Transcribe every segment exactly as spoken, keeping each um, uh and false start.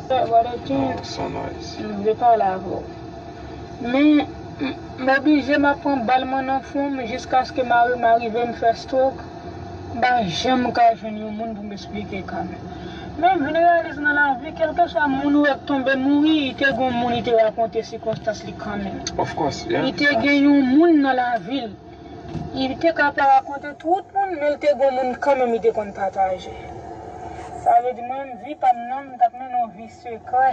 Brother King, Son noise. M vle pale avè w. Men, m, m oblije m ap pran bal mwen nan fwon m jiskaske mari m arive m fè stroke. M pa janm ka jwenn yon moun pou m eksplike ka m. Men m vin reyalize nan lavi, kèlkeswa moun ou wè k tonbe mouri, li te gon moun li te rakonte sikonstans li kanmenm. Of course, yeah. Li te gen yon moun nan lavi l. Li te ka pa rakonte tout moun, men li te gon moun kanmenm li te konn pataje. Sa vle di mwen, vi pa m nan, m t ap mennen yon vi sekrè.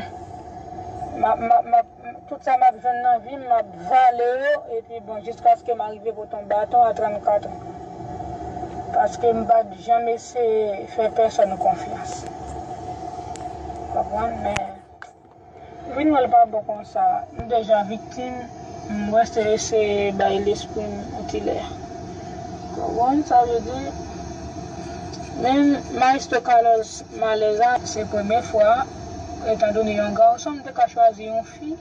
M ap, m ap, m ap, tout sa m ap jwenn nan vi m, m ap vale yo, epi bon, jiskaske m arive pote yon baton a trannkat an. Paske m pa t janm eseye fè pèsòn konfyans. Konprann? Men, vin wè l pa bon konsa. M deja viktim, m rete eseye bay lespri m yon ti lè. Konprann sa vle di? Men Maestro Carlos Maleza, se premye fwa, etandone yon gason, m te ka chwazi yon fi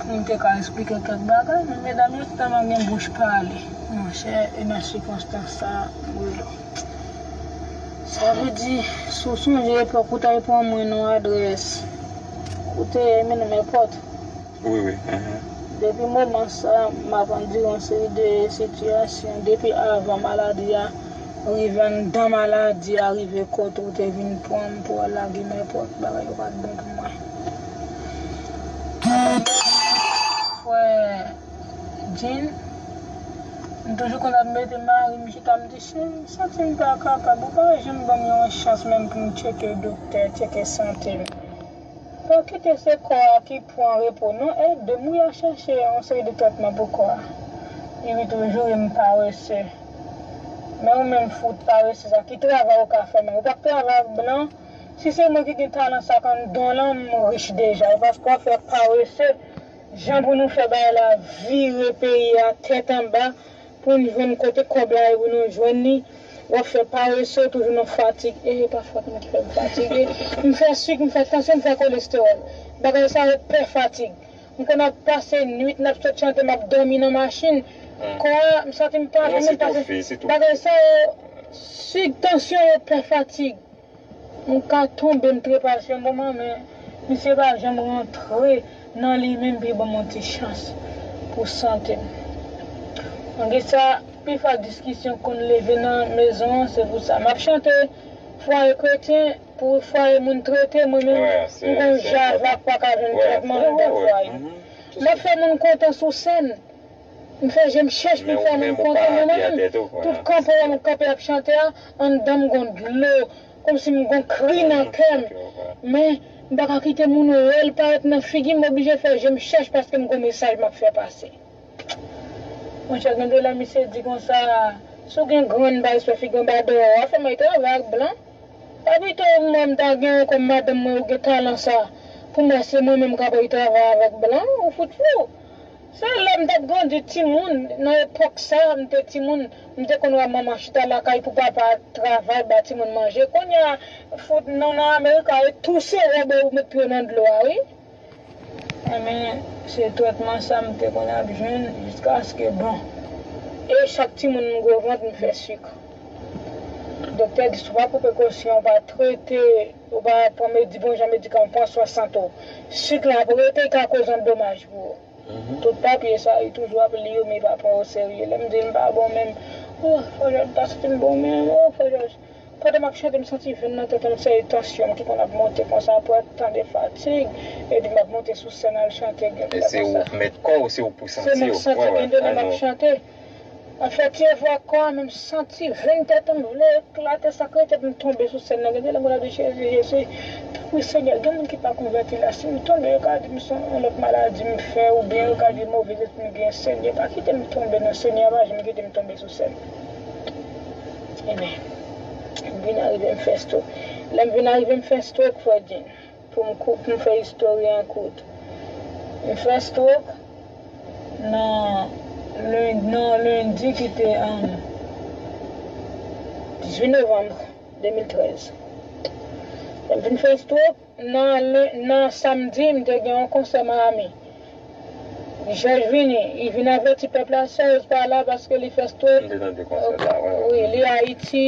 pou m te ka eksplike kèk bagay, men medam yo tèlman gen bouch pale. Monchè, e nan sikonstans sa, m rele w. Sa vle di, si w sonje epòk ou t al pran mwen nan adrès, ou te mennen m èpòt. Wi, wi. Mhm. Depi moman sa, m ap andire yon seri de sitiyasyon. Depi avan maladi a, rive anndan maladi a, rive kote ou te vin pran m pou al lage m èpòt, bagay yo pa t bon pou mwen. Frè Jean, m toujou konn ap mete mari m chita, m di, cheri, m santi m pa kapab, ou pa janm ban m yon chans menm pou m tcheke doktè, tcheke sante m. Pa kite se kò a ki pran repo non, ede m wi a chèche yon seri de tretman pou kò a. Li wi toujou e m parese. Men ou menm fout parese sa, ki travay ou ka fè menm? Ou p ap travay ak blan? Si se mwen ki gen talan sa k anndan w lan, m rich deja. E paske w ap fè parese, jan pou nou fè bagay la vire peyi a tèt anba, pou n jwenn kote kòb la ye pou nou jwenn li. W ap fè parese, toujou nan fatig. E pa fòt mwen ki fè m fatige. M fè sik, m fè tansyon, m fè kolestewòl. Bagay sa yo pè fatig. M konn ap pase nwit, n ap sot chante, m ap dòmi nan machin. Kò a, m santi m pa vle menm pase. Bagay sa yo, sik, tansyon yo pè fatig. M ka tonbe, m trepase yon moman, men misye pa janm rantre nan li menm pou l ban m yon ti chans pou sante m. Malgre sa, pifwa diskisyon konn leve nan mezon an, se pou sa. M ap chante fwaye kretyen pou fwaye moun trete, mwen menm, m gon java k pa ka jwenn tretman anndan fwaye. M ap fè moun kontan sou sèn. M fè je m chèch pou m fè moun kontan, men mwen menm, tout kanpe a m kanpe ap chante a, anndan m gon dlo, kòmsi m gon kri nan kè m. Men, m pa ka kite moun wè l parèt nan figi m, m oblije fè je m chèch paske m gon mesaj m ap fè pase. Monchè, gen de lè misye di konsa, si w gen grenn bay sou figi w anba dèyè w, w ap fè m al travay ak blan. Epi tou, mwen, m ta gen kòm madanm mwen, ou gen talan sa. Pou mwen, se mwen menm k ap al travay avèk blan, ou fout fou. Se lè m t ap grandi timoun, nan epòk sa, m te timoun, m te konn wè manman chita lakay pou papa travay, ba timoun manje. Kounye a, fout nou nan Amerika, e touse wè w met pye w nan dlo a, wi. Enben, se tretman sa m te konn ap jwenn jiskaske, bon. E chak timoun m gwo vant, m fè sik. Doktè di, si w pa pran prekosyon, w pa trete, w pa pran medi-, bon jan medikaman, pran swen sante w, sik la ap rete, e ka koz yon domaj pou ou. Tout papye sa, li toujou ap li yo, men li pa pran o serye. Lè m di l m pa bon menm, oh, Frè Jòj, m pa santi m bon menm, oh, Frè Jòj. Pandan m ap chante, m santi venn nan tèt mwen, se tansyon m ki konn ap monte konsa, apre tan de fatig, epi m ap monte sou sèn al chante, gen de lè konsa. E se ou k mèt kò w, se ou k pou santi w. Se mwen k santi, gen de lè m ap chante. M ap fè ti efò ak kò a, men m santi venn tèt mwen vle eklate, sa k rete pou m tonbe sou sèn nan. Gen de lè m konn ap di, Jezi, Jezi, tanpri Senyè, gen moun ki pa konvèti la, si m tonbe, yo ka di m se yon lòt maladi m fè, oubyen yo ka di move lespri m gen, Senyè, pa kite m tonbe non, Senyè, pa janm kite m tonbe sou sèn. Ebyen, m vin arive m fè stroke. Lè m vin arive m fè stroke, Frè Jean, pou m kou-, pou m fè istòri an kout. M fè stroke nan len-, nan lendi ki te, um, dizuit novanm de mil trèz. Lè m vin fè stroke, nan len-, nan samdi, m te gen yon konsè Miami. Jòj vini, li vin avèti pèp la, Serge pa la paske li fè stroke. M te tande konsè sa, wi, wi. Wi, li Ayiti,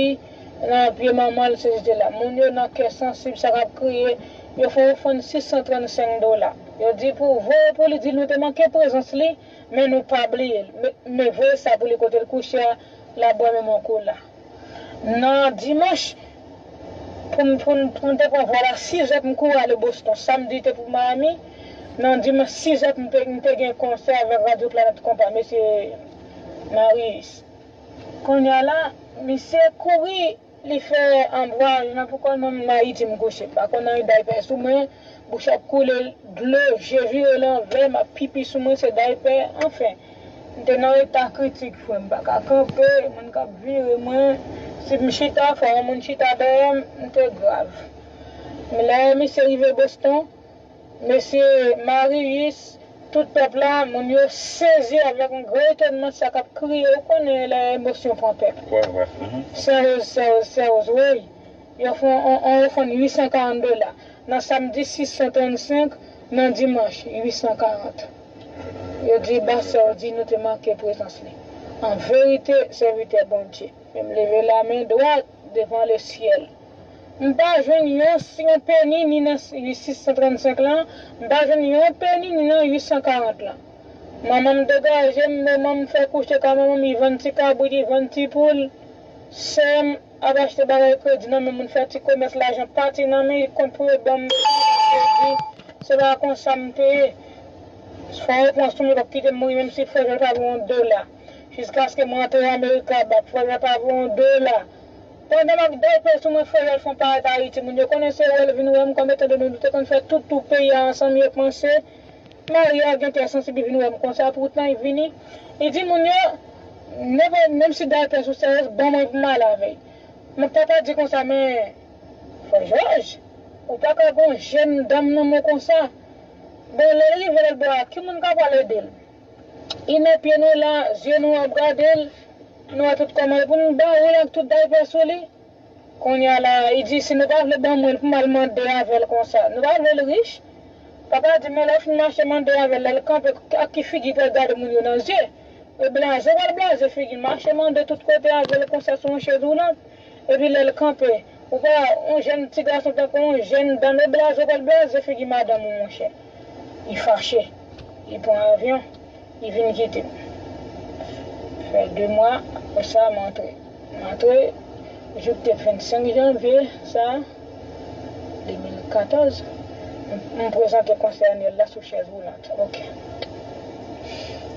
nan pye manman l, sesi sela. Moun yo nan kè sansib, sa k ap kriye, yo fè yon ofann sis san trannsenk dola. Yo di pou voye pou li, di nou te manke prezans li, men nou pa bliye l. Men, men voye sa pou li kote l kouche a, l ap bwè menm yon kola. Nan dimanch, pou m, pou m, pou m te pran vòl a sizè pou m kouri ale Boston. Samdi te pou Miami. Nan dimanch sizè pou m te, m te gen konsè avèk Radyo Planèt Konpa, mesye Marius. Kounye a la, misye kouri, li fè anbwaj nan pou kò l, mwen menm Ayiti m kouche. M pa konn anyen, daypè sou mwen, bouch ap koule dlo, je vire lanvè, m ap pipi sou mwen, se daypè, anfen. M te nan eta kritik, frè m, m pa ka kanpe, moun k ap vire mwen. Si m chita, fò yon moun chita dèyè m, m te grav. Men lè misye rive Boston, mesye Marius, tout pèp la, moun yo sezi avèk yon gran etònman sa k ap kriye, ou konnen lè emosyon pran pèp. Wè, wè. Mhm. Sè Woz, sè Woz, sè Woz, wi. Yo fè yon, yon, yon ofann uit san karant dola. Nan samdi, sis san trannsenk, nan dimanch, uit san karant. Yo di, ba sè w di nou te manke prezans li. An verite, sèvitè Bondye. Men m leve lamen dwat devan lesyèl. M pa jwenn yon, yon peni ni nan sis san trannsenk lan, m pa jwenn yon peni ni nan uit san karant lan. Manman m degaje m, manman m fè kouche kay manman m, li vann ti kabrit, li vann ti poul. Sè m ap achte bagay kredi nan men moun, fè ti komès, lajan pati nan men, li konpre ban m kredi. Se pa konsa m te ye. Fò yo pran sou mwen, yo p ap kite m mouri, menm si frè Jòl pa voye yon dola. Jiskaske m rantre Amerika, ba frè Jòl pa voye yon dola. Pandan m ap dèyè sou mwen, frè Jòl fè yon parèt Ayiti. Moun yo konnen se wè l vin wè m, kòm etan done nou te konn fè tout tou peyi a ansanm, yo panse Maria gen tè sansib, li vin wè m konsa, poutan li vini. Li di moun yo, nenpòt, menm si daypè sou sèyèz, ban mwen pou m ale avè l. Men papa di konsa, men, frè Jòj, ou pa ka gon jèn dam nan men konsa. Bon, lè l rive lòt bò a, ki moun ka pral ede l? Li nan pye nou la, zye nou ap gade l, nou wè tout kòman l pou nou ba ou l ak tout daypè sou li. Kounye a la, li di, si nou pa vle ban mwen l pou m al mande avè l konsa, nou pa vle l rich? Papa di, men lè w fin mache mande avè l, lè l kanpe, ak ki figi l pral gade moun yo nan zye? E blaze, w pral blaze figi l, mache mande tout kote avè l konsa sou yon chèz woulant. Epi lè l kanpe, ou pa, yon jèn ti gason tankou yon jèn dam, e blaze, w pral blaze figi madanm ou, monchè. Li fache, li pran avyon. Li vin kite m. Fè de mwa, apre sa, m antre. M antre, jou k te vennsenk janvye, sa, de mil katòz, m, m prezante konsè anyèl la sou chèz woulant. Ok.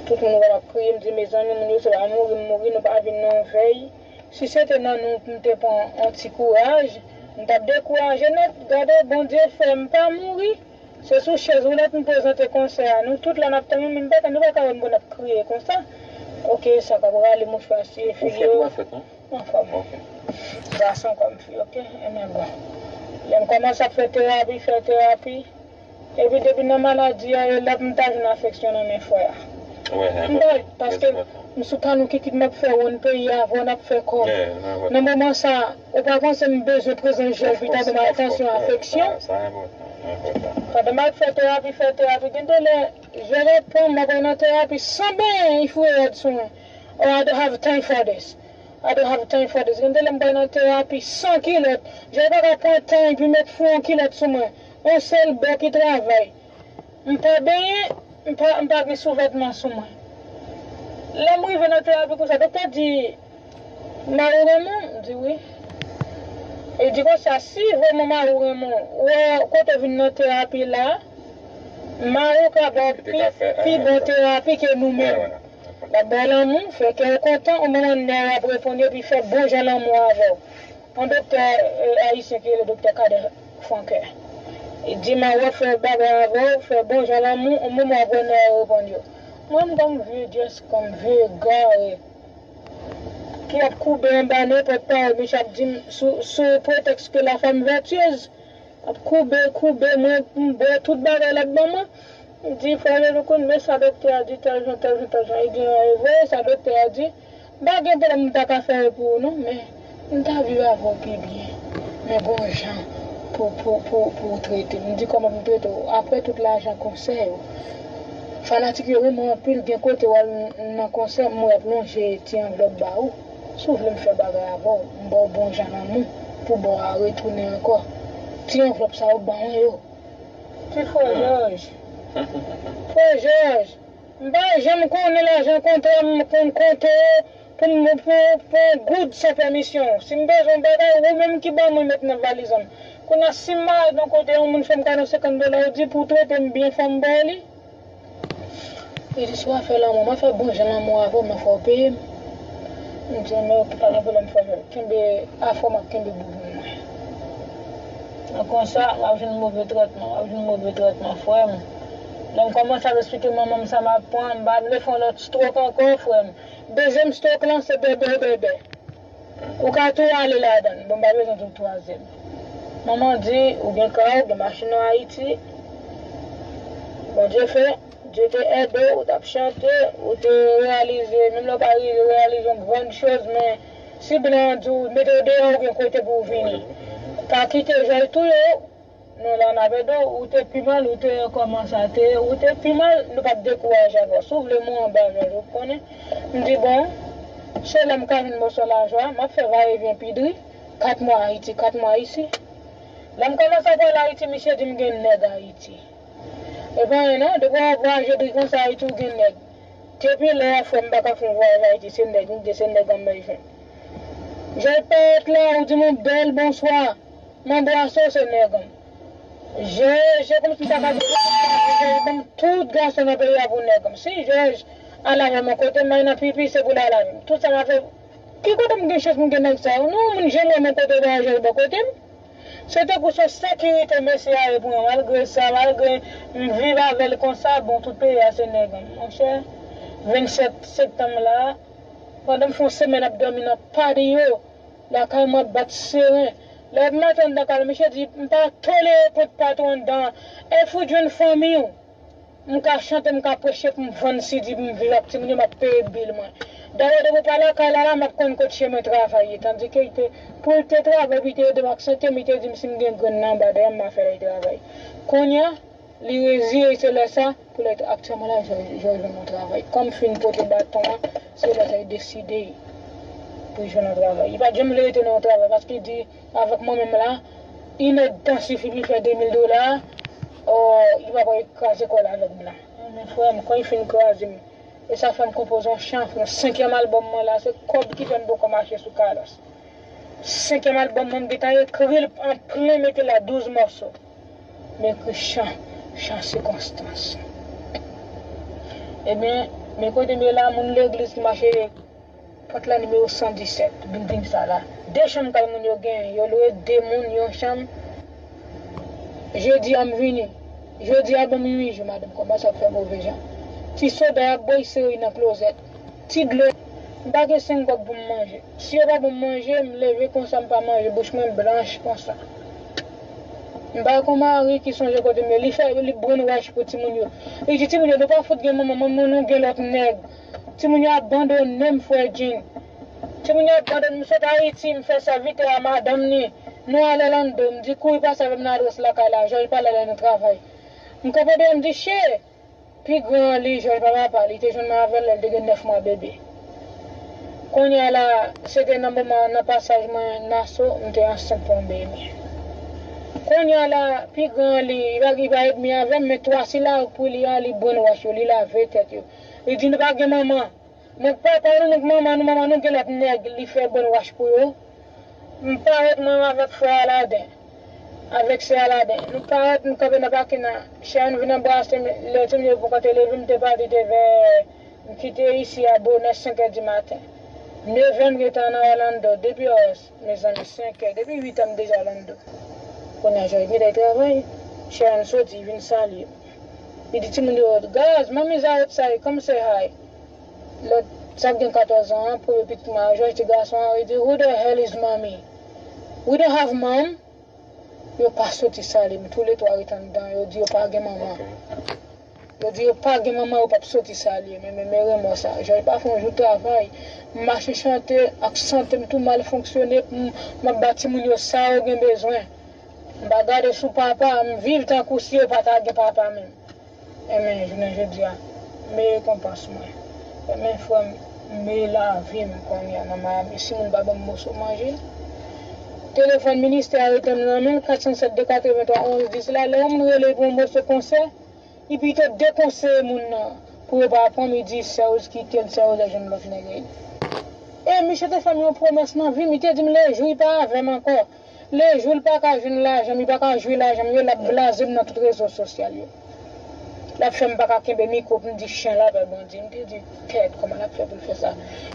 Tout moun wè m ap kriye, m di, mezanmi, moun yo se pa mouri m mouri, nou pa vin nan yon vèy. Si se te nan nou, m te pran yon ti kouraj, m t ap dekouraje nèt. Gade, Bondye fè m pa mouri. Se sou chèz woulant m prezante konsè a. Nou tout la n ap tann, men m pa ka, nou pa ka wè m bon ap kriye konsa. Ok, sa k ap rale mouchwa sou figi yo. Ou fèt, ou pa fèt, non? Anfòm. Ok. Gason kòm fi, ok? Ebyen bon. Lè m kòmanse ap fè terapi, fè terapi. Epi depi nan maladi a, e lòt m ta jwenn afeksyon nan men frè a. M pa, paske m sou kannou kikit m ap fè wonn peyi a, avè w n ap fè kòb. Nan moman sa, ou pa panse m bezwen prezans jèl pita ban m atansyon, afeksyon? Pandan m ap fè terapi, fè terapi, gen de lè, jèl ap pran m, m ap nan terapi san benyen, li foure rad sou mwen. Oh, I don't have time for this. I don't have time for this. Gen de lè m pral nan terapi san kilòt. Jèl pa ka pran tan epi met fou yon kilòt sou mwen. Yon sèl bò ki travay. M pa benyen, m pa, m pa gen souvètman sou mwen. Lè m rive nan terapi konsa, doktè di, mari w renmen w? M di wi. E di konsa, si vrèman mari w renmen w, wè kote w vin nan terapi la, mari w ka ba w pi, pi bon terapi ke nou menm. L ap ba w lanmou, fè kè w kontan, yon moman nèg ap reponn yo, epi fè bon jan lanmou avè w. Yon doktè, eh, ayisyen ki rele doktè Kader Franquin. Li di, mari w ap fè bagay avè w, fè bon jan lanmou, yon moman w ap wè nèg yo reponn yo. Mwen, m konn vye dyès, konn vye egare ki ap koube anba nenpòt pawòl misye ap di m sou, sou pretèks ke la femme vertueuse. Ap koube, koube, mwen, m bwè tout bagay l ap ban mwen. M di, frè Jean-Claude, men sa doktè a di, tèl jan, tèl jan, tèl jan. Li di, e vre, sa doktè a di. M pa gen pwoblèm, m ta ka fè l pou ou, non, men m ta viv avè w pi byen. Men gon jan pou, pou, pou, pou w trete m. M di, kòman pou m trete w? Apre tout lajan konsè yo, fanatik yo renmen w anpil, gen kote w al nan konsè, m wè y ap lonje ti anvlòp ba ou. Si w vle m fè bagay avè w, m ba w bon jan lanmou pou ba w a retounen ankò. Ti anvlòp sa yo ban mwen yo. Ti frè Jòj. Frè Jòj, m pa janm konnen lajan kontra m konn konte yo pou m pou pou yon goud san pèmisyon w. Si m bezwen yon bagay, ou menm ki ban mwen met nan valiz an. Kounye a si m malad yon kote, yon moun fè m kado senkant dola, ou di pou w trete m byen fò m ba w li. Li di si w a fè lanmou, m a fè bon jan lanmou avè w, men fò w peye m. M di men oke, pa gen pwoblèm frè Jòj. Kenbe afè w, m ap kenbe bouboun mwen. Nan konsa, w ap jwenn move tretman, w ap jwenn move tretman frè m. Lè m kòmanse ap eksplike manman m sa m ap pran, m pa vle fè yon lòt stroke ankò frè m. Dezyèm stroke lan se bèbè bèbè. Ou ka tou ale ladan l. Bon, m pa bezwen di w twazyèm. Manman di ou gen kay, ou gen machin an Ayiti. Bondye fè, Dye te ede w, ou t ap chante, ou te reyalize, menm lè w pa rive reyalize yon grann choz, men si blan an di w mete w deyò, ou gen kote pou w vini. Pa kite Jòj touye w. Non, la n ap ede w, ou te pi mal, ou te kòman sa te, ou te pi mal, nou pa t dekouraje avè w. Si w vle mwen anba Jòj, ou konnen. M di bon, se la m ka jwenn moso lajan, m ap fè vayevyen pi dri, kat mwa Ayiti, kat mwa isi. Lè m kòmanse ap pale Ayiti, misye di m gen nèg Ayiti. E pa anyen non, depi w ap vwayaje dri konsa Ayiti, ou gen nèg. Depi lè a, frè m, m pa ka fè yon vwayaj Ayiti, se nèg m gen, se nèg an m bezwen. Jòj parèt la, ou di m yon bèl bonswa. M anbrase w, se nèg an. Je, je kòmsi m ta ka di, ban m tout gason nan peyi a pou nèg an. Si Jòj al avè m yon kote, m al nan pipi, se pou l al avè m. Tout sa m ap fè, ki kote m gen chans pou m gen nèg sa yo? Non, moun janm wè m yon kote, pa Jòj bò kote m. Se tankou se yon sekirite mesye a ye pou mwen. Malgre sa, malgre m viv avè l konsa, bon, tout peyi a se nèg an. Monchè, vennsèt septanm la, pandan m fè yon semèn ap dòmi nan patyo, lakay mwen ap bat seren. Lè m antre anndan kay la, misye di, m pa tolere kont patwon anndan an. E fout jwenn fanmi w. M ka chante, m ka preche pou m vann si di pou m viv ak timoun yo, m ap peye bil mwen. Dayè, depi w pa lakay la, la, m ap konn kot chemen travay ye. Tandike, li te, pou l te travay, pou li te ede m ak sante m, li te di m si m gen grenn nan anba dèyè m, m a fè l al travay. Kounye a, li reziye, se lè sa, pou lè aktyèlman la, Jòj, Jòj jwenn yon travay. Kòm fin pote baton an, se lè sa, li deside pou l jwenn yon travay. Li pa t janm vle rete nan yon travay, paske li di, avèk mwen menm la, inèdtan sifi pou li fè de mil dola, o, li pa pral kraze kò l avèk blan. Men frè m, kan li fin kraze m, e sa fè m konpoze yon chan, yon senkyèm albòm mwen la, se kòb ki fè m poko mache sou kalas. Senkyèm albòm mwen, m gentan ekri l an plen, mete la douz mòso. M ekri chan, chan sikonstans. Ebyen, men kote m ye la, moun legliz ki mache pòt la nimewo san disèt, bilding sa la. De chanm kay moun yo genyen, yo lwe de moun yon chanm. Jedi a m vini. Jodi a ban m ui jou, madanm kòmanse ap fè move jan. Ti soda y ap bwè, y sere nan klozèt. Ti dlo. M pa gen senk kòb pou m manje. Si yo pa ban m manje, m leve konsa, m pa manje, bouch mwen blanch konsa. M pa gen yon mari ki sonje kote m ye. Li fè, li brainwash pou timoun yo. Li di timoun yo, nou pa fout gen manman, manman nou gen lòt nèg. Timoun yo abandone m, frè Jin. Timoun yo abandone m, sot Ayiti, m fè sèvitè a madanm ni. Nou al Orlando, m di kouri pase avè m nan adrès lakay la, Jòj pale lè nan travay. M kanpe deyò, m di, che! Pi gran an li, Jòj pa papa, li te jwenn mwen avè l lè l te gen nèf mwa bebe. Kounye a la, se te nan moman, nan pasaj mwen Naso, m te ansent pou yon bebe. Kounye a la, pi gran an li, li pa, li pa edmi avè m, men twa sila pou li a, li brainwash yo, li lave tèt yo. Li di nou pa gen manman. Nèg papa nou, nèg manman nou, manman nou gen lòt nèg, li fè brainwash pou yo. M parèt mwen avèk frè Aladen, avèk sè Aladen. Nou parèt, nou kanpe nan pakin nan. Sharon vin anbrase m, lè timoun yo poko te leve, m te pati te vè, m kite isi a bonè senk è di maten. Nèf è m gentan nan Orlando, depi ors, mezanmi, senk è, depi uit è m deja Orlando. Kounye a Jòj gentan travay, Sharon soti, vin salye m. Li di timoun yo, guys, mommy's outside, come say hi. Lòt, sa k gen katòz an an, premye pitit mwen an, Jòj, ti gason an, li di, who the hell is mommy? We don't have mom. Yo pa soti salye m, toulètwa ret anndan, yo di yo pa gen manman. Yo di yo pa gen manman, yo p ap soti salye m, men, men, men remò sa. Jòj pa fè yon jou travay. M mache chante ak sante m tou mal fonksyone, m, m ap ba timoun yo sa yo gen bezwen. M pa gade sou papa, m viv tankou si yo pa ta gen papa menm. Enben, jounen jodi a, m rekonpans mwen. Enben, frè m, Men lavi m kounye a nan Miami. Si moun pa ban m moso manje, telefòn ministè a rete nan men l, kat san sèt de katrevenntwa onz dis la, lè yon moun rele pou yon moso konsè, li pito dekonseye moun nan pou yo pa pran m, li di sè Rose kite l, sè Rose al jwenn lòt nèg. E misye te fè m yon pwomès nan vi m, li te di m le jou li pa avè m ankò, le jou l pa ka jwenn lajan m, li pa ka jwi lajan m yo, l ap blaze m nan tout rezo sosyal yo. L ap fè m pa ka kenbe mikwo pou m di chen la pè Bondye. M te di, tèt, kòman l ap fè pou l fè sa?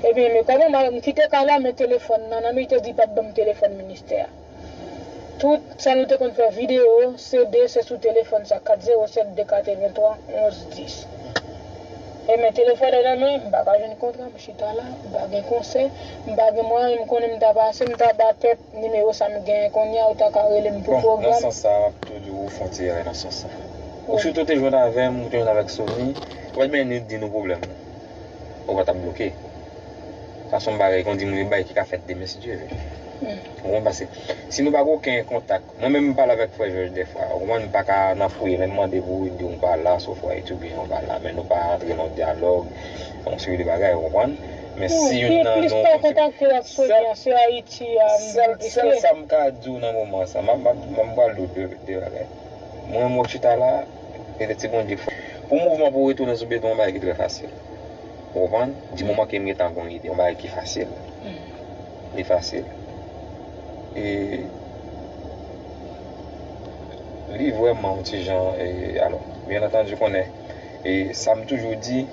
Ebyen, men kòman m kite kay la, men telefòn nan nan men, li te di l p ap ban m telefòn ministè a. Tout sa nou te konn fè videyo, C D, se sou telefòn sa, kat zewo sèt de katrevenntwa onz dis. E men telefòn nan nan men, m pa ka jwenn kontra, m chita la, m pa gen konsè, m pa gen mwayen, m konnen m ta pase, m ta ba pèp nimewo sa m genyen kounye a, ou ta ka rele m pou pwogram. Bon, nan sans sa, m ap tou di w ou fè yon ti erè nan sans sa. Ou sitou te jwenn avè m, ou te jwenn avèk Sony, ou pa t menm di nou pwoblèm ou. Ou pa t ap bloke. Sa se yon bagay, kon di moun, yon bagay ki ka fèt demen, si Dye vle. Ou konprann? Paske si nou pa gen okenn kontak, mwen menm m pale avèk frè Jòj dèfwa, ou konprann, m pa ka nan fouye, lè m mande pou li di w pa la, sou fwa etidyan ou pa la, men nou pa antre nan dyalòg, yon seri de bagay, ou konprann? Men si youn nan nou kontakte l ak Sony an, se Ayiti a, sèl, sèl sa m ka di w nan moman sa, m ap, m ap, m ap pral di w de, de bagay. Mwen, mwen chita la, e de ti Bondye fò. Pou mouvman pou retounen sou beton, yon bagay ki trè fasil. Ou konprann? Di moman ke m gentan gon ide, yon bagay ki fasil. Li fasil. E li vrèman yon ti jan, e, alò, byen antandi, konnen, e sa m toujou di,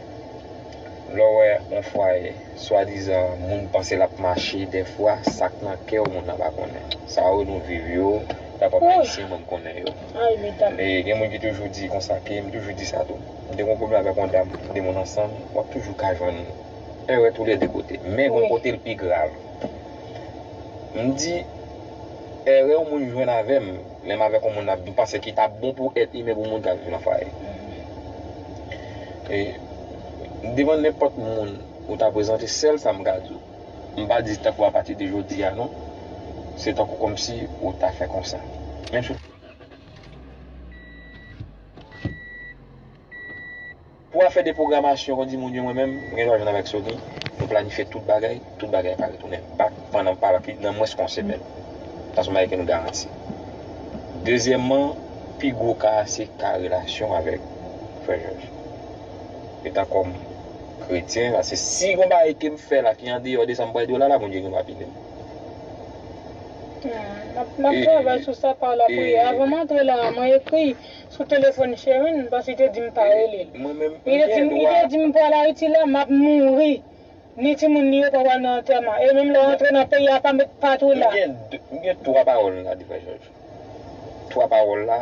lè w wè yon fwaye, swadizan, moun panse l ap mache, dèfwa, sa k nan kè w, moun nan pa konnen. Sa yo nou viv yo, ta pòp ayisyen, mwen m konnen yo. E gen moun ki toujou di konsa, ke m toujou di sa tou. M te gon pwoblèm avèk yon dam, de moun ansanm, w ap toujou ka jwenn erè tou lè de kote. Men gon kote l pi grav. M di, erè yon moun jwenn avè m, lè m avèk yon moun ap, m panse ki t ap bon pou èt imen pou moun k ap viv nan fwaye. E, devan nenpòt moun ou ta prezante, sèl sa m ka di w. M pa di tankou apati de jodi a non. Se tankou kòmsi ou ta fè konsa. Menm si w Pou afè de pwogramasyon, kon di moun yo, mwen menm, m gen dwa jwenn avèk Sony, nou planifye tout bagay, tout bagay pa retounen bak pandan pa nan mwens ke yon semèn. Sa se yon bagay ke nou garanti. Dezyèmman, pi gwo ka a se ka relasyon avèk frè Jòj. Etan kòm kretyen, paske si gon bagay ke m fè la ki andeyò de sa m pral di w la, la Bondye gen dwa pini m. M ap, m ap travay sou sa pa lapriyè. Avan m antre la, mwen ekri sou telefòn Sherine, paske li te di m pa rele l. Li te di m, li te di m pral Ayiti la, m ap mouri. Ni timoun li yo pa pral nan antèman. E menm lè w antre nan peyi a, pa met pa tou la. M gen, m gen twa pawòl m ka di frè Jòj. Twa pawòl la,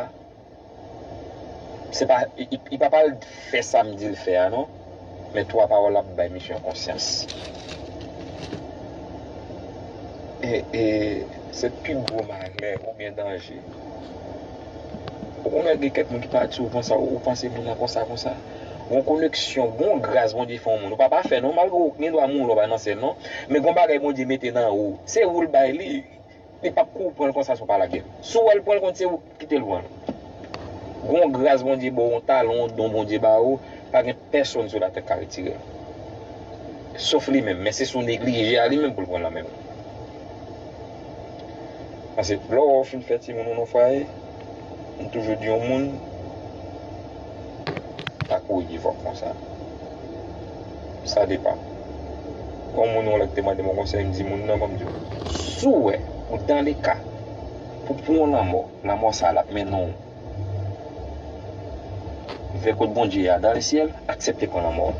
se pa, li, li, li pa pral fè sa m di l fè a non. Men twa pawòl ap bay misye yon konsyans. E, e, se pi gwo malè oubyen danje. Ou konnen gen kèk moun ki pa di w konsa, ou panse moun nan konsa, konsa. Gon koneksyon, gon gras Bondye fè yon moun. Ou pa pafè non, malgre ou gen dwa mouri, ou pa nan syèl non. Men gon bagay Bondye mete nan ou. Se ou l bay li. Li p ap kou pran l konsa si w pa lage l. Si w wè l pran l kont se ou ki kite l pran l. Gon gras Bondye ba w, yon talan, yon don Bondye ba w, pa gen pèsonn sou latè k ka retire l. Sof li menm, men se si w neglije a li menm pou l pran l nan men w. Paske lè w wè w fin fè timoun ou nan fwaye, m toujou di yon moun, pa kouri vòk konsa. Sa depann. Gon moun yon lè ki te mande m yon konsèy, m di moun nan, ban m di w, si w wè ou dans le cas pou pran yon lanmò, lanmò sa l ap mennen w vè kot Bondye a, dans le ciel, aksepte pran lanmò.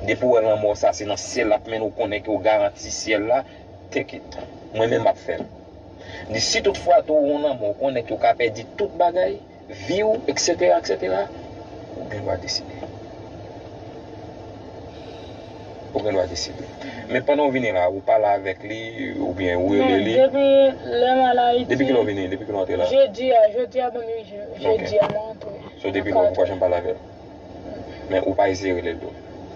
Depi w wè lanmò sa se nan syèl l ap mennen w, konnen ke w garanti syèl la, take it. Mwen menm m ap fè l. M di si tout fwa tou w wè yon lanmò, w konnen ke w ka pèdi tout bagay, vi w, etsetera, etsetera, ou gen dwa deside. Ou gen dwa deside. Men pandan w vini la, ou pale avèk li, oubyen ou rele li? Non, depi lè m al Ayiti. Depi kilè w vini? Depi kilè w antre la? Jedi a, jodi a ban m uit jou. Jedi a mwen antre. So depi lè ou poko janm pale avè l? Men ou pa eseye rele l tou?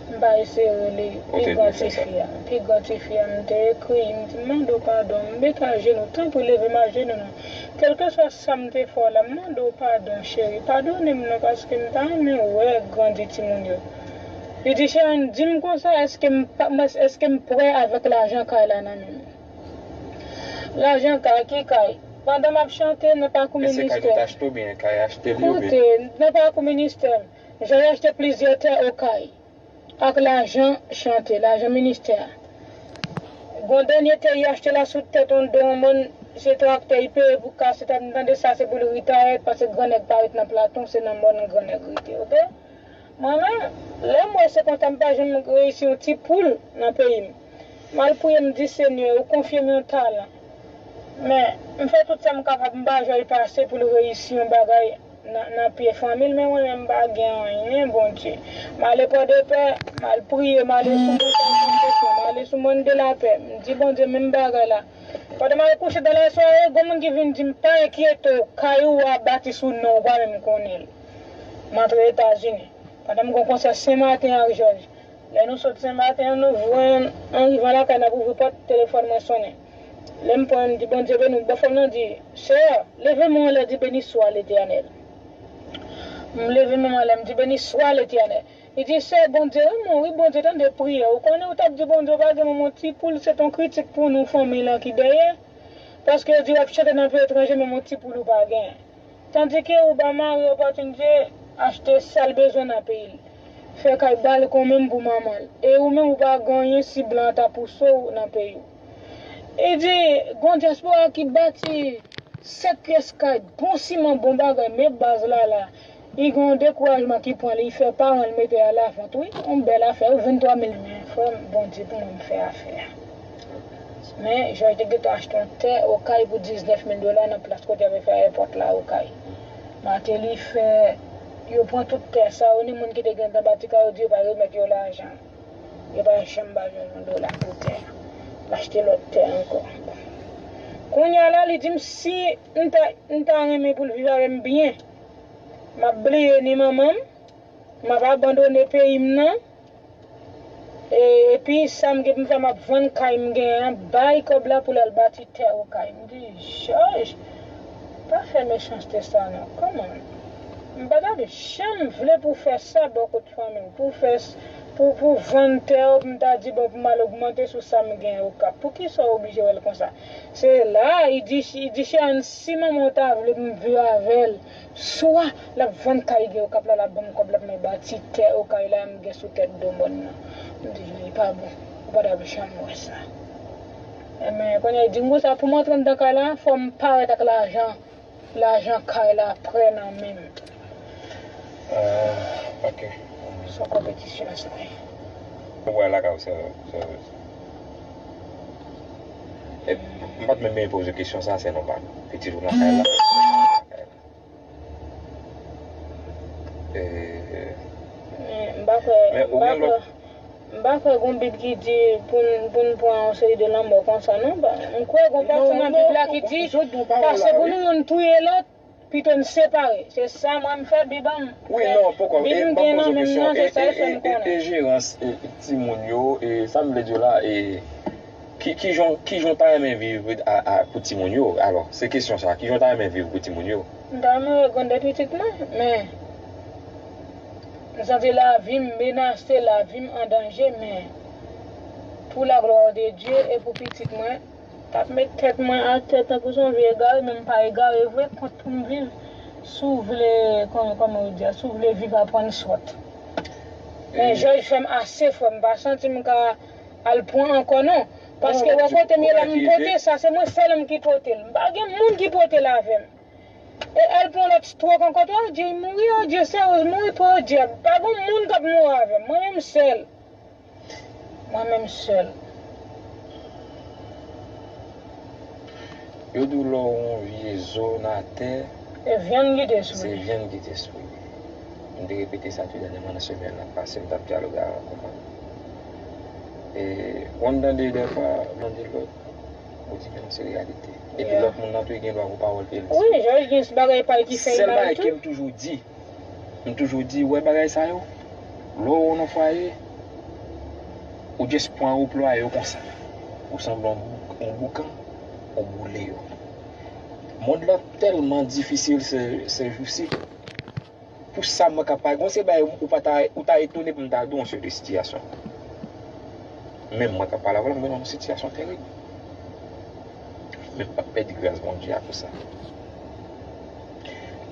M pa eseye rele pi gran tifi a. Pi gran tifi a, m te ekri, m di, m mande w padon, m met ajenou, tanpri leve m ajenou non. Kèlkeswa sa m te fè w la, m mande w padon, cheri. Padone m non, paske m ta renmen wè grandi timoun yo. Li di, Sharon, di m konsa, èske m pa, èske m prè avèk lajan kay la nan men m? Lajan kay, ki kay? Pandan m ap chante nan pakou ministè. Èske kay nou te achte oubyen kay achte li oubyen? Koute, nan pakou ministè, Jòj achte plizyè tè Okay ak lajan chante, lajan ministè a. Gon dènye tè li achte la sou tèt yon do yon mòn, se traktè li peye pou kase tèt, m tande sa se pou l retire, paske gran nèg pa ret nan Platon, se nan mòn gran nèg rete, oke? Mwen menm, lè m wè se konsa m pa janm reyisi yon ti poul nan peyi m. M al priye, m di, Senyè, ou konfye m yon talan. Men, m fè tout sa m kapab, m pa jwenn pase pou l reyisi yon bagay nan, nan pye fanmi l, men mwen menm m pa gen anyen, Bondye. M ale Pòdepè, m al priye, m ale sou Mòn Kanson, m ale sou Mòn de la Pè. M di Bondye menm bagay la. Pandan m al kouche dan lasware, gon moun ki vin di m, pa enkyete w, kay ou a bati sou non w, ou pa menm konnen l. M antre Etazini. Pandan m gon konsè Sen Maten ak Jòj. Lè nou sot Sen Maten an, nou jwenn, an rivan lakay n ap ouvri pòt, telefòn mwen sonnen. Lè m pran, m di, Bondye beni w. Bòfò m nan di, Seyè, leve men w anlè, di, Beni swa Letènèl. M leve men m anlè, m di, Beni swa Letènèl. Li di, Sè, Bondye renmen w, wi, Bondye tande priyè w. Ou konnen ou t ap di Bondye ou pa gen manman ti poul, se t on kritik pou nou fanmi lan ki dèyè. Paske yo di w ap chante nan peyi etranje, menm yon ti poul ou pa gen. Tandike ou ba mari opòtinite achte sa l bezwen nan peyi l. Fè kay balkon menm pou manman l. E ou menm ou pa gen anyen si blan an ta pouse w nan peyi w. E di, gon dyaspora ki bati sèt pyès kay, bon siman, bon bagay, men baz la la. Li gen yon dekourajman ki pran li, li fè paran l mete a lavant, wi. Yon bèl afè, wi, venntwa mil. Men, frè m, Bondye pou mwen, m fè afè a. Men, Jòj te gentan achte yon tè Okay pou diznèf mil dola nan plas kote y ap fè èpòt la Okay. Mateli fè, yo pran tout tè sa yo, ni moun ki te gen nan Batika, yo di yo pa remèt yo lajan. Yo pa janm ba Jòj yon dola pou tè a. L achte lòt tè ankò. Kounye a la, li di m si m ta, m ta renmen pou l viv avè m byen, m ap bliye ni manman m, m ap abandone peyi m nan, e, epi sa m gen pou m fè, m ap vann kay m genyen an, bay kòb la pou l al bati tè Okay. M di, Jòj, pa fè mechanste sa non, kòman? M pa t ap janm vle pou w fè sa bò kote fanmi w, pou w fè s-, pou, pou w vann tè w, pou m ta di, bon, pou m al ogmante sou sa m gen Okap. Poukisa w oblije wè l konsa? Se la, li di, li di, Sharon, si manman w ta vle pou m viv avè l, swa l ap vann kay gen Okap la, l ap ban m kòb la pou mwen bati tè Okay la m gen sou tèt do mòn nan. M di, li pa bon, ou pa t ap janm wè sa. Enben, kounye a, li di m konsa, pou m antre anndan kay la, fò m parèt ak lajan. Lajan kay la prè nan men m. Ah, ok. Se yon konpetisyon sa ye. Ou wè lakay ou, se, se, e, m pa t menm bezwen poze kesyon sa, se nòmal. Pitit ou nan kay la. E, men m pa kwè, men m ou pa gen kwè. Lòt M pa kwè gon Bib ki di pou n, pou n pran yon seri de lanmò konsa, non. M kwè gon pati nan Bib la ki di, pase pou nou youn touye lòt, pito n separe. Se sa mwen m fè Bib an m. Wi, non, poko. Bib m gen nan men m nan, se sa l fè m konnen. E, e, e jerans, e, timoun yo, e, sa m vle di w la, e, ki, ki jan, ki jan w ta renmen viv a, a, pou timoun yo? Alò, se kesyon sa, ki jan w ta renmen viv pou timoun yo? M ta renmen wè grann pitit mwen, men M santi lavi m menase, lavi m an danje, men pou la glwa de Dye e pou pitit mwen, t ap met tèt mwen atè tankou se yon vye egare, men m pa egare vre, kont pou m viv. Si w vle, kòman, kòman yo di a, si w vle viv, aprann sòt. Men Jòj fè m ase fò, m pa santi m ka al pran ankò non. Paske wè kote m ye la, m pote sa, se mwen sèl m ki pote l. M pa gen moun ki pote l avè m. E al pran lòt strok ankò, twa Dye mouri, o Dye, seryoz, mouri, twa Dye. Pa gon moun k ap mouri avè m. Mwen menm sèl. Mwen menm sèl. Yo di w lè w yon vye zo nan atè, e vyann ki te sou li. Se vyann ki te sou li. M te repete sa tou dènyèman nan semèn nan pase, m t ap dyaloge avè yon konprann. E, w konn tande dèfwa, m tande lòt. Ou di men se reyalite. Epi lòt moun nan tou gen dwa pou pawòl ke l di. Wi, Jòj gen bagay pa l ki fè l bay tou. Sèl bagay ke m toujou di, m toujou di, wè bagay sa yo, lè w nan fwaye, ou just pran ou plwaye yo konsa. Ou sanble yon bou-, yon boukan, ou boule yo. Mond lan tèlman difisil se, se jousi. Pou sa mwen ka pale, gon se bagay ou pa ta, ou ta etone pou m ta di w yon seri de sitiyasyon. Men mwen k ap pale avè w la, mwen nan yon sitiyasyon terib. Men m p ap pèdi gras Bondye akoz sa.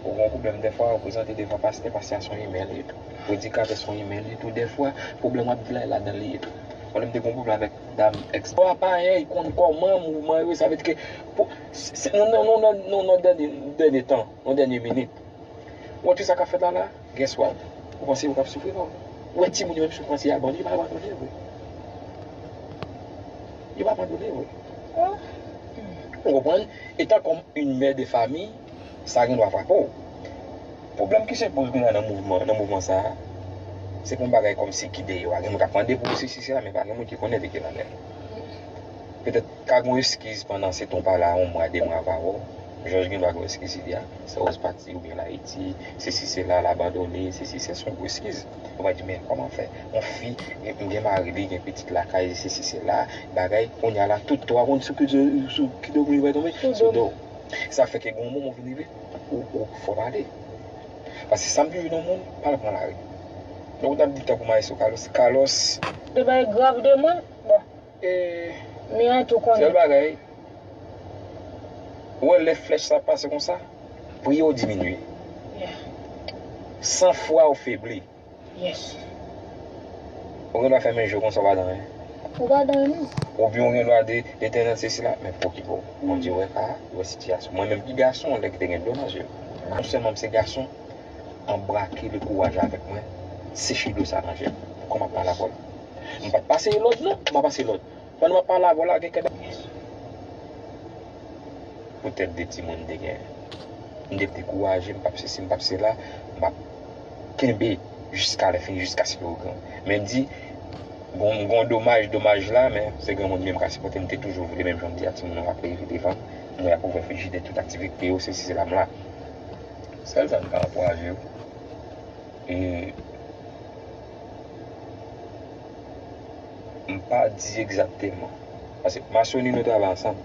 Ou gen yon pwoblèm dèfwa, ou prezante devan pastè, pastè a se yon imè li ye tou. Predikatè se yon imè li ye tou, dèfwa, pwoblèm w ap di la, e ladan li ye tou. Mwen menm te gen yon pwoblèm avèk dam èks. Bon, apa, e, konn kòman mouvman yo, sa vle di ke, pou, se, se, nan, nan, nan, nan, nan dènye, dènye tan, nan dènye minit. Ou wè tout sa k ap fèt la la, guess what? Ou panse yo p ap soufri non. Ou wè timoun yo menm soufrans yo abandone, yo pa abandone vre. Yo pa abandone vre. Ou konprann? Etan kòm yon mè de fami, sa gen dwa frape w. Pwoblèm ki se poze kounye a nan mouvman, nan mouvman sa a, se pou yon bagay kòmsi ki deyò a. Gen moun k ap mande pou yo sesi sela, men pa gen moun ki konnen de ki lannen. Petèt ka gen yon eskiz pandan se tan w pa la, yon mwa, de mwa, pa wè w. Jòj gen dwa gen yon eskiz li a. Sa w pati oubyen l Ayiti, sesi sela, l abandone, sesi se son gwo eskiz. Ou va di, men kòman fè? Yon fi, m gen mari li, gen pitit lakay, sesi sela, bagay, kounye a la, tout twa moun sou ki, sou ki domwen yo va tonbe? Sou do. Sa fè ke gen yon moman w vin rive, ou, ou fò pale. Paske sa m toujou di yon moun, pa al pran lari. Donk, w t ap di tankou Maestro Carlos, Carlos. De bagay grav de mwen, bon. E, men an tou konnen. Sèl bagay, ou wè lè flèch sa ap pase konsa, priye w diminye. Yeah. San fwa w febli. Yes. Ou gen dwa fèmen je w konsa w pa di anyen. Ou pa di anyen non. Oubyen ou gen dwa di, Letènèl, sesi la, men pa okipe w. Bondye wè ka, li wè sitiyasyon. Mwen menm ki gason, lè ki te gen dlo nan je m. Non sèlman m se gason, anbrake lekouraj avèk mwen, seche dlo sa nan je m. Kòman m ap pale avè w? M pa t pase lòd non, m pa pase lòd. Pandan m ap pale avè w la, gen kèk poutèt de timoun m te genyen. M te dekouraje, m p ap sesi, m p ap sela, m ap kenbe jiska lè fini, jiskaske yo gran. Men m di, gon, gon domaj, domaj la, men se granmoun li menm ka sipòte m, te toujou vle, menm jan m di a, timoun yo ap leve devan m, m wè y ap ouvè frijidè, tout aktivite yo, sesi sela, m la. Sèl sa m ka ankouraje yo. E m pa di egzakteman. Paske m a Sony nou travay ansanm.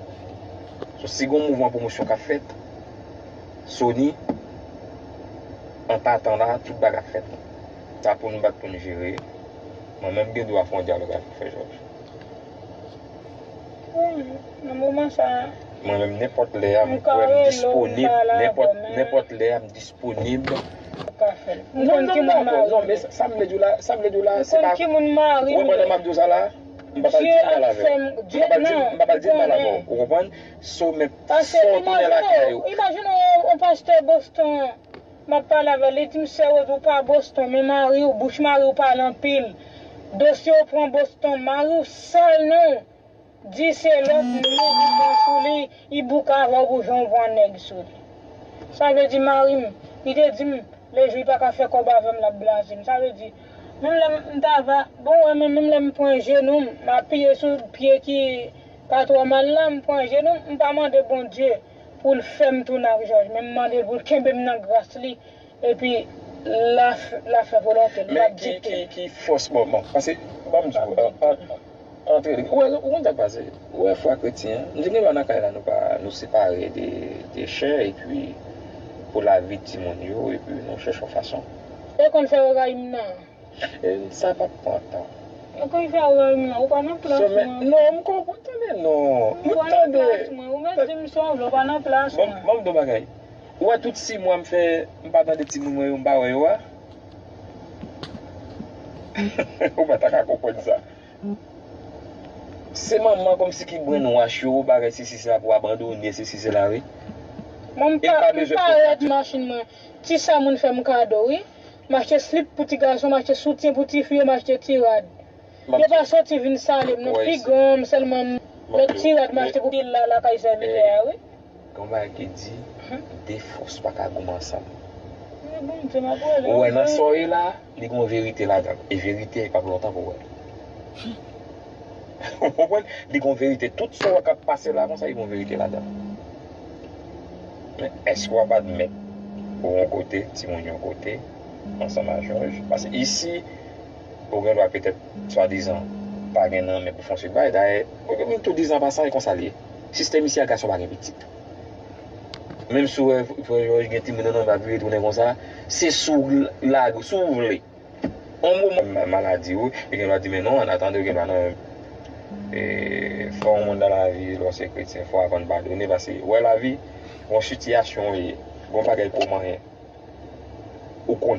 So, si gon mouvman pwomosyon k ap fèt, Sony, an patan la, tout bagay ap fèt. Sa pou n bat pou n jere. Mwen menm gen dwa fè yon dyalòg avèk Frè Jòj. Wi, nan moman sa a. Mwen menm, nenpòt lè a, m kwè m disponib. Nenpòt, nenpòt lè a, m disponib. Ou ka fè l. M konn ki moun mari m. Non, men sa, sa m vle di w la, sa m vle di w la, se pa. M konn ki moun mari m ye. Ou konprann sa m ap di w sa la? M p ap al di mal avè w. M p ap al di, m p ap al di mal avè w. Ou konprann? So, men, so, tounen lakay ou. Paske imajine w, imajine w, yon pastè Boston, m ap pale avè l, li di m, Sè Rose, ou pa Boston, men mari w, bouch mari w pale anpil. Dosye w pran Boston, mari w sal non. Di se lòt non ou pran sou li, li bouke avè w pou jan w pran nèg sou li. Sa vle di mari m, li te di m, lejou li pa ka fè kòb avè m, l ap blaze m. Sa vle di, menm lè m ta va, bon, wè, men menm lè m pran jenou m, m apiye sou pye ki pa twò mal la, m pran jenou m, m pa mande Bondye pou l fè m tounen ak Jòj, men m mande l pou l kenbe m nan gras li, epi l a, l a fè volonte l, l ap dikte. Men ki, ki, ki fòs, bon, bon, paske, ban m di w, an, an, antre, ou wè, ou konn sa k pase, ou wè fwa kretyen an, nou te gen dwa nan kay la, nou pa, nou separe de, de chè, epi pou lavi timoun yo, epi nou chèche yon fason. E konn fè yo rayi m nan. E sa p ap pran tan. Yo konn fè w rayi m nan, ou pa nan plas mwen. Non, m konprann, tande non. M pa nan plas mwen, ou mèt di m sa w vle, ou pa nan plas mwen. Bon, ban m di w bagay. Ou wè tout sis mwa m fè, m pa tande timoun mwen yo, m pa wè yo a. Ou pa ta ka konprann sa. Se manman kòmsi ki brenwash yo, bagay sesi sela pou abandone, sesi sela, wi. Mwen m pa, m pa rèd machin mwen. Ti sa moun fè m kado, wi. M achte slip pou ti gason, m achte soutyen pou ti fi yo, m achte ti rad. Yo pa soti vin sale m non, pi gran m sèlman m met ti rad m achte pou pil la lakay sèvitè a, wi. Gen yon bagay ki di, de fòs pa ka goumen ansanm. Ou wè nan sa w ye la, li gen yon verite ladan l. E verite a, e p ap lontan pou w wè l. Ou konprann? Li gen yon verite. Tout sa w wè k ap pase la konsa, li gen yon verite ladan l. Men èske w ap admèt ou yon kote, timoun yon kote, ansanm a Jòj? Paske isi, ou gen dwa petèt, swadizan, pa gen nan men pou fè yon seri bagay. Dayè, m tou di an pasan, e konsa l ye. Sistèm isi a, gason pa gen pitit. Menm si w wè frè Jòj gen timoun nan, nan va vire tounen konsa, se si w lage, si w vle. On moman maladi ou, yo gen dwa di men non, an atandan yo gen dwa nan e, fò yon moun nan lavi, lè w se kretyen, fò w aprann padone, paske wè lavi, yon sitiyasyon w ye, yon bagay kòm anyen. Ou konnen.